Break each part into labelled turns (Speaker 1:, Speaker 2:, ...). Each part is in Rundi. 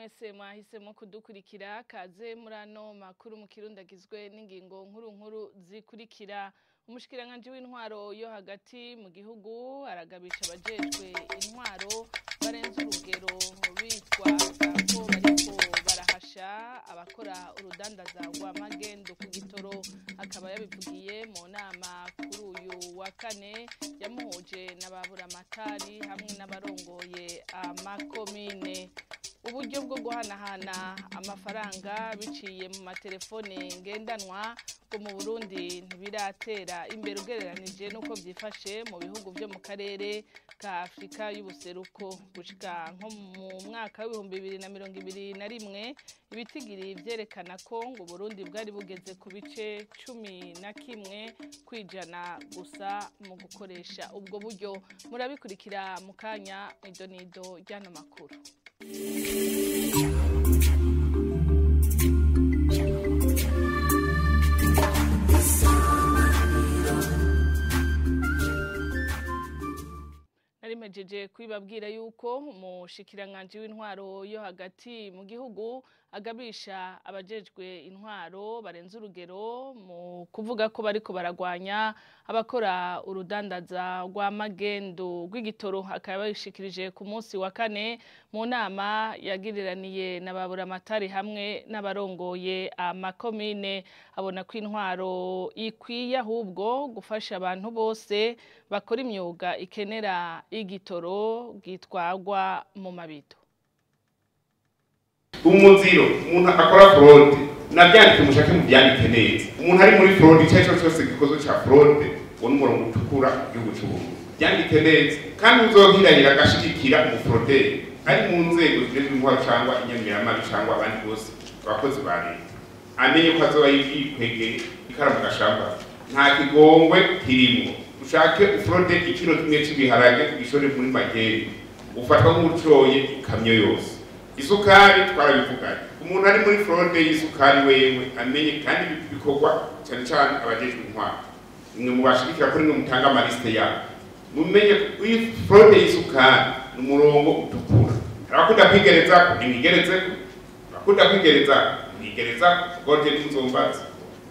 Speaker 1: Mwese mwahisemo kudukurikira kaze muri ano makuru mu Kirundi agizwe n'ingingo nkuru nkuru zikurikira. Umushikiranganji w'intwaro yo hagati mu gihugu aragabisha abajejwe intwaro barenze urugero bitwaza ko bariko barahasha abakora urudandaza rwa magendo ku gitoro. Akaba yabivugiye mu nama kuri uyu wa kane yamuhuje n'ababuramatari hamwe n'abarongoye amakomine. Uburyo bwo guhanahana amafaranga biciye mu matelefone ngendanwa ngo mu Burundi ntibiratera imbere ugereranije nuko byifashe mu bihugu byo mu karere ka Afrika y'ubuseruko. Gushika nko mu mwaka w'2021 ibitigiri vyerekana ko ngo Burundi bwari bugeze ku bice 11% gusa mu gukoresha ubwo buryo. Murabikurikira mu kanya idonido ry'ano makuru. Narimejeje kwibabwira yuko umushikiranganji w'intwaro yo hagati mu gihugu agabisha abajejwe intwaro barenze urugero mu kuvuga ko bariko baragwanya abakora urudandaza rwa magendo rw'igitoro. Akaba yishikirije ku munsi wa kane mu nama yagiriraniye n'ababuramatari hamwe n'abarongoye amakomine. Abona ko intwaro ikwiye ahubwo gufasha abantu bose bakora imyuga ikenera igitoro gitwagwa mu mabido.
Speaker 2: Umuziro umuntu akora fraude navyandike mushake mu vyandike neza. Umuntu ari muri fraude icyo cyose gikozwe ca fraude uwo n'umurongo utukura igihugu c'Uburundi. Vyandike neza kandi uzohirahira agashigikira umufraudeur ari mu nzego zijejwe intwaro cangwa inyamiramabi cangwa abandi bose abakozi ba leta, amenye ko azoba yikwegeye ikara mu gashamba, nta kigongwe kirimwo. Ushake ufraude ikiro kimwe c'ibiharage ugishore muri magendo ufatwa nk'ucoye ikamyo yose. Isukari twarabivuganye, umuntu ari muri fraude y'isukari wewe amenye, kandi bikorwa cyane cyane abajejwe intwaro. Nimwe mubashigikira ko nimwe mutanga amaliste yabo, mumenye fraude y'isukari ni umurongo utukura. Abakunda kwigereza nimwigerezeko, abakunda kwigereza mwigerezako, gorge n'inzombazi.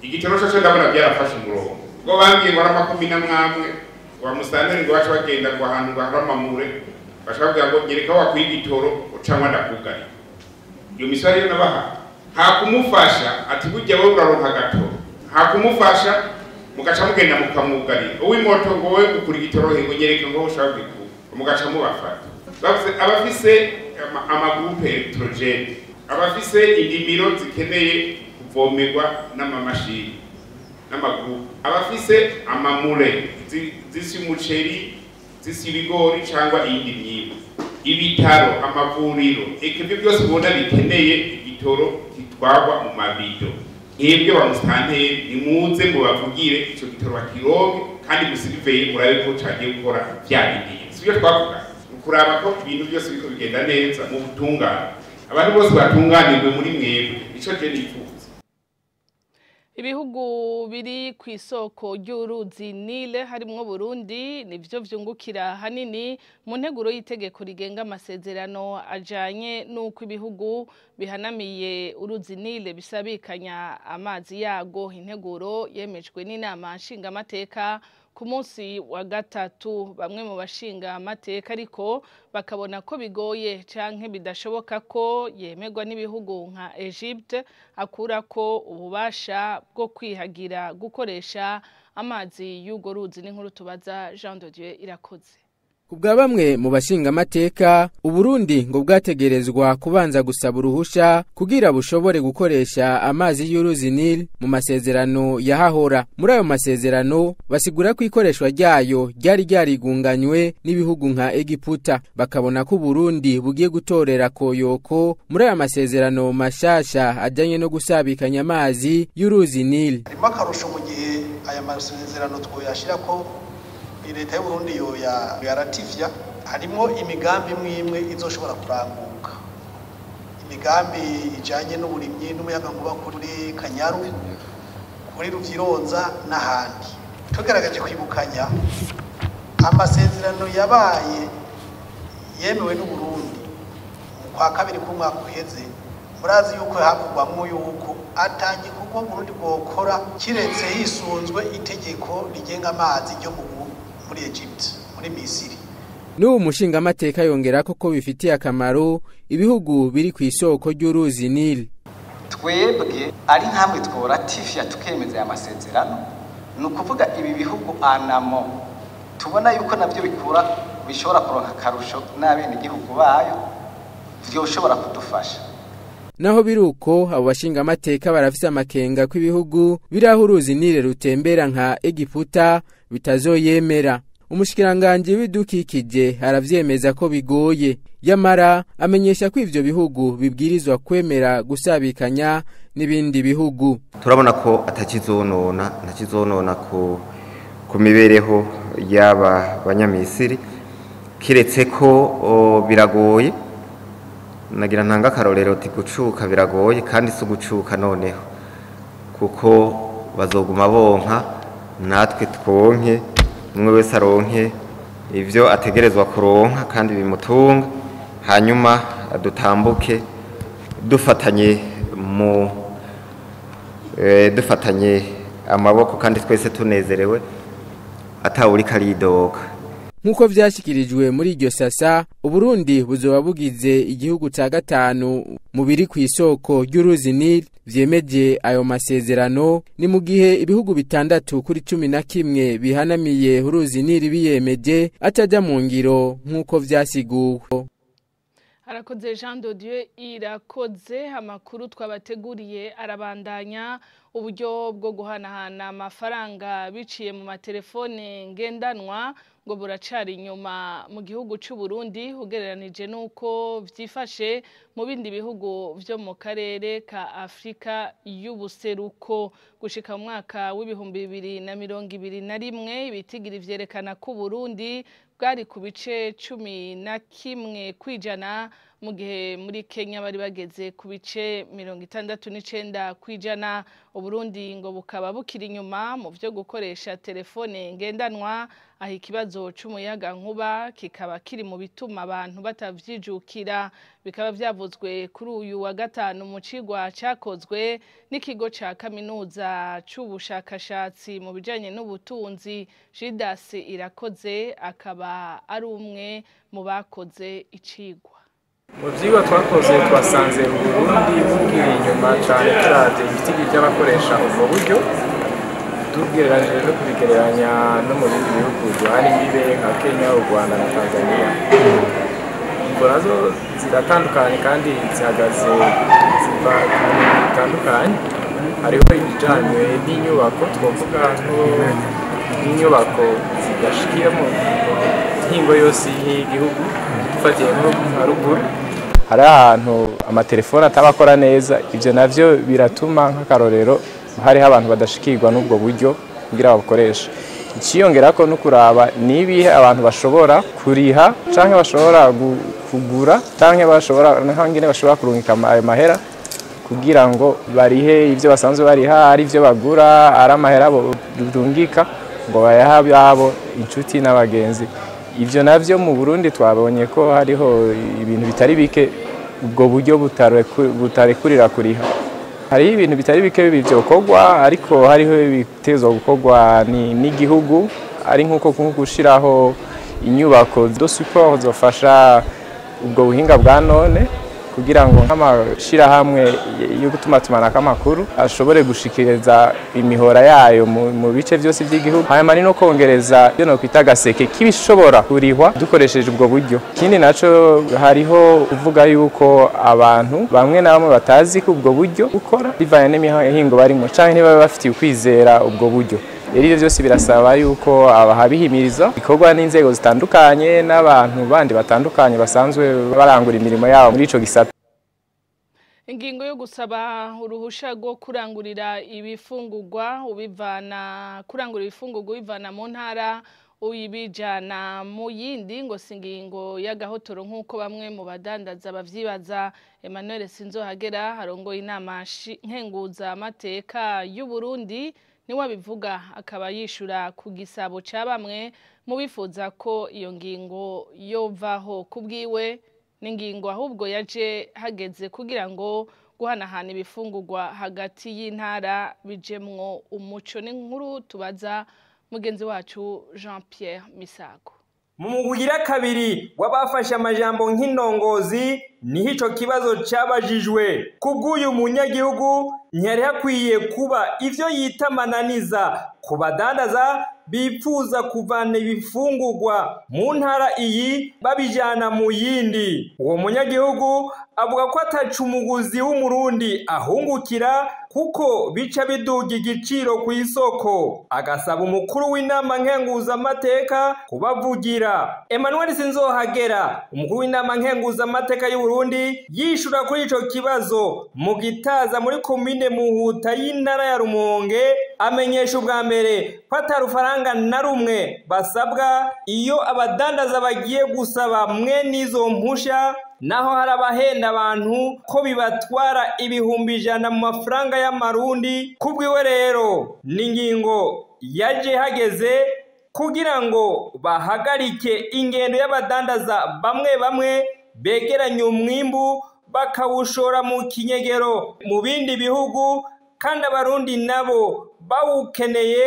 Speaker 2: Igitoro cyo ndabona byarafashe umurongo. Ubwo bambwiye ngo ari 11 wa musanteri ngo bace bagenda ngo ahantu ngo haramamure bashaka kugira ngo nyereka wakwiye igitoro ucangwa ndakugarira. Iyo miswari yo nabaha nta kumufasha ati burya wowe uraronka agatoro, nta kumufasha mugaca mugenda mukamwugarira. Uw'imoto ngo wowe ukura igitoro he ngo nyereka ngo ushaka kugikura, mugaca mubafata. Bavuze abafise amagroupe electrogene, abafise indimiro zikeneye kuvomerwa n'amamashini n'amagroupe, abafise amamure zisi umuceri zisi ibigori cyangwa iyindi myimbu, ibitaro, amavuriro, eka ibyo byose ubona bikeneye igitoro gitwarwa mu mabido. Mwebwe ba musitanteri nimuze mubavugire ico gitoro bakironke kandi musiriveye murabe ko cagiye gukora vya bindi. Sibyo twavuga, ukuraba ko ibintu byose biriko bigenda neza mu butungane, abantu bose batunganirwe muri mwebwe, ico je nifuza.
Speaker 1: Ibihugu biri ku isoko ry'uruzi Nile harimwo Burundi nivyo vyungukira hanini mu nteguro y'itegeko rigenga amasezerano ajanye n'uko ibihugu bihanamiye uruzi Nile bisabikanya amazi yago. Integuro yemejwe n'inama nshingamateka ku munsi wa gatatu. Bamwe mu bashinga amateka ariko bakabona ko bigoye canke bidashoboka ko yemerwa n'ibihugu nka Egypte akura ko ububasha bwo kwihagira gukoresha amazi y'ugo ruzi. N'inkuru tubaza Jean de Dieu Irakoze.
Speaker 3: Kubwa bamwe mu bashinga amateka, Uburundi ngo bwategerezwa kubanza gusaba uruhusha kugira bushobore gukoresha amazi y'uruzi Nile mu masezerano yahahora. Muri ayo masezerano basigura ko ikoreshwa ryayo ryari ryarigunganywe n'ibihugu nka Egiputa, bakabona ko Uburundi bugiye gutorera koyoko muri ayo masezerano mashasha ajanye no gusabikanya amazi y'uruzi Nile.
Speaker 4: Harimo akarusho mu gihe aya masezerano twoyashira ko leta y'u Burundi yo yaratifya, harimo imigambi imwe izoshobora kuranguka, imigambi ijanye n'uburimyi n'umuyagankuba kuri Kanyaru, kuri Ruvyironza n'ahandi. Tugaragaje kwibukanya amasezerano yabaye yemewe n'u Burundi mu kwa kabiri k'umwaka uheze, murazi yuko havugwamwo yuko atagikorwa Burundi bwokora kiretse hisunzwe itegeko rigenga amazi ryo muri Egypt, muri Misiri.
Speaker 3: N'uwo mushingamateka yongera ko bifitiye akamaro ibihugu biri ku isoko ry'uruzi Nile.
Speaker 5: Twebwe ari nkamwe tworatifia tukemeza aya masezerano, ni ukuvuga ibi bihugu anamo tubona yuko navyo bikura bishobora kuronka akarusho n'abenegihugu bayo, vyoshobora kudufasha.
Speaker 3: Naho biruko, abo bashingamateka barafise amakenga ko ibihugu biraho uruzi Nile rutembera nka Egiputa bitazoyemera. Umushikiranganji w'ibidukikije aravyemeza ko bigoye, yamara amenyesha ko ivyo bihugu bibwirizwa kwemera gusabikanya n'ibindi bihugu.
Speaker 6: Turabona ko atakizonona, ntakizonona ku mibereho y'aba banyamisiri, kiretse ko biragoye. Nagira ntanga akarorero uti gucuka biragoye, kandi si ugucuka noneho, kuko bazoguma bonka natwe twonke, umwe wese aronke ivyo ategerezwa kuronka kandi bimutunga, hanyuma dutambuke dufatanye mu dufatanye amaboko kandi twese tunezerewe atawuriko aridoga.
Speaker 3: Nkuko vyashikirijwe muri iryo sasa, Uburundi buzoba bugize igihugu ca gatanu mu biri ku isoko ry'uruzi Nile vyemeje ayo masezerano, ni mu gihe ibihugu 6 kuri 11 bihanamiye uruzi Nile biyemeje ataja mu ngiro nkuko vyasiguwe.
Speaker 1: Arakoze Jean de Dieu Irakoze. Amakuru twabateguriye arabandanya. Uburyo bwo guhanahana amafaranga biciye mu matelefone ngendanwa ngo buracari inyuma mu gihugu c'u Burundi ugereranije nuko vyifashe mu bindi bihugu vyo mu karere ka Afrika y'ubuseruko. Gushika mu mwaka w'2021 ibitigiri vyerekana ko Burundi bwari ku bice 11% mu gihe muri Kenya bari bageze ku bice 69%. Uburundi ngo bukaba bukiri inyuma mu vyo gukoresha telefone ngendanwa, aho ikibazo c'umuyaga nkuba kikaba kiri mu bituma abantu batavyijukira. Bikaba vyavuzwe kuri uyu wa gatanu mu cigwa cakozwe n'ikigo ca kaminuza c'ubushakashatsi mu bijanye n'ubutunzi. Judas Irakoze akaba ari umwe mu bakoze icigwa.
Speaker 7: Mu vyigwa twakoze twasanze Uburundi bukiri inyuma cane turavye ibitigiri vy'abakoresha ubwo buryo, tugereranije no kubigereranya no mu bindi bihugu duhana imbibe nka Kenya, u Rwanda na Tanzania. Imvo nazo ziratandukanye kandi zihagaze ziva ku bintu bitandukanye. Hariho ibijanye n'inyubako, twovuga nk'inyubako zidashikiye mu nkingo yose y'igihugu, dufatiye nko nka ruguru hari ahantu amatelefone ataba akora neza. Ivyo navyo biratuma nk'akarorero hariho abantu badashikirwa n'ubwo buryo kugira babukoreshe. Iciyongerako no kuraba nibihe abantu bashobora kuriha canke bashobora kugura canke bashobora nkangene bashobora kurungika ayo mahera kugira ngo barihe ivyo basanzwe bariha, ari ivyo bagura, ari amahera barungika ngo bayahe ababo, inshuti n'abagenzi. Ivyo navyo mu Burundi twabonye ko hariho ibintu bitari bike ubwo buryo butarekurira kuriha. Hariho ibintu bitari bike bivyokorwa, ariko hariho ibitezwa gukorwa n'igihugu, ari nkuko gushiraho inyubako zo support zofasha ubwo buhinga bwa none kugira ngo nk'amashirahamwe yo gutumatumanako amakuru ashobore gushikiriza imihora yayo mu bice vyose vy'igihugu. Hanyuma ni no kongereza ivyo nokwita agaseke k'ibishobora kurihwa dukoresheje ubwo buryo. Ikindi naco hariho kuvuga yuko abantu bamwe na bamwe batazi ko ubwo buryo bukora bivanye n'imihingo barimwo canke ntibabe bafitiye ukwizera ubwo buryo. Rero ivyo vyose birasaba yuko abahabihimiriza bikorwa n'inzego zitandukanye n'abantu bandi batandukanye basanzwe barangura imirimo yabo muri ico gisata.
Speaker 1: Ingingo yo gusaba uruhusha rwo kurangurira ibifungurwa ubivana kurangura ibifungurwa ubivana mu ntara uyibijana mu yindi ngo si ingingo y'agahotoro nk'uko bamwe mu badandaza bavyibaza. Emmanuel Sinzohagera arongoye inama nkenguza amateka y'u Burundi niwe abivuga, akaba yishura ku gisabo ca bamwe mu bifuza ko iyo ngingo yovaho. Kubwiwe N'ingingo ahubwo yaje hageze kugira ngo guhanahana ibifungurwa hagati y'intara bijemwo umuco. N'inkuru tubaza mugenzi wacu Jean Pierre Misago.
Speaker 8: Mu mugugira kabiri wabafashe amajambo nk'indongozi niho ico kibazo cabajijwe. Kubw'uyu munyagihugu, ntiyari hakwiye kuba ivyo yita amananiza ku badandaza bipfuza kuvana ibifungurwa mu ntara iyi babijana mu yindi. Uwo munyagihugu avuga ko ataca umuguzi w'Umurundi ahungukira, kuko bica biduga igiciro ku isoko, agasaba umukuru w'inama nkenguzamateka kubavugira. Emmanuel Sinzohagera, umukuru w'inama nkenguzamateka y'u Burundi, yishura kuri ico kibazo mu Gitaza muri komine Muhuta y'intara ya Rumonge, amenyesha ubwa mbere ko atarufaranga na rumwe basabwa iyo abadandaza bagiye gusaba mwe n'izo mpusha, naho hari abahenda abantu ko bibatwara 100,000 mu mafaranga y'Amarundi. Kubwiwe rero, n'ingingo yaje hageze kugira ngo bahagarike ingendo y'abadandaza bamwe bamwe begeranya umwimbu bakawushora mu kinyegero mu bindi bihugu, kandi Abarundi nabo bawukeneye,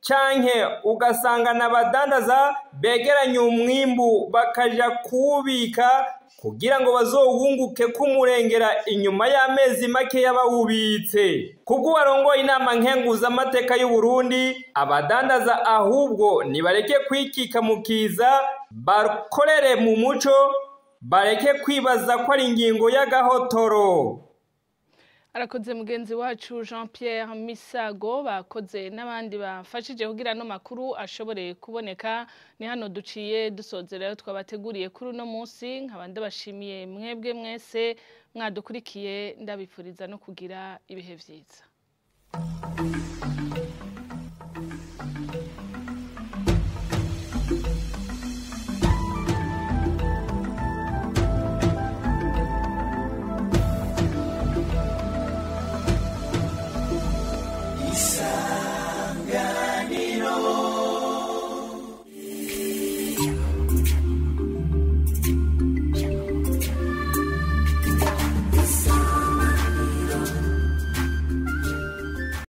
Speaker 8: canke ugasanga n'abadandaza begeranya umwimbu bakaja kuwubika kugira ngo bazowunguke kumurengera inyuma y'amezi make y'abawubitse. Kubw'uwarongoye inama nkenguzamateka y'u Burundi, abadandaza ahubwo nibareke kwikika mu kiza, bakorere mu muco, bareke kwibaza ko ari ingingo y'agahotoro.
Speaker 1: Arakoze mugenzi wacu Jean Pierre Misago, bakoze n'abandi bafashije kugira no makuru ashobore kuboneka. Ni hano duciye dusozera twabateguriye kuri uno munsi. Nkaba ndabashimiye mwebwe mwese mwadukurikiye, ndabifuriza no kugira ibihe vyiza.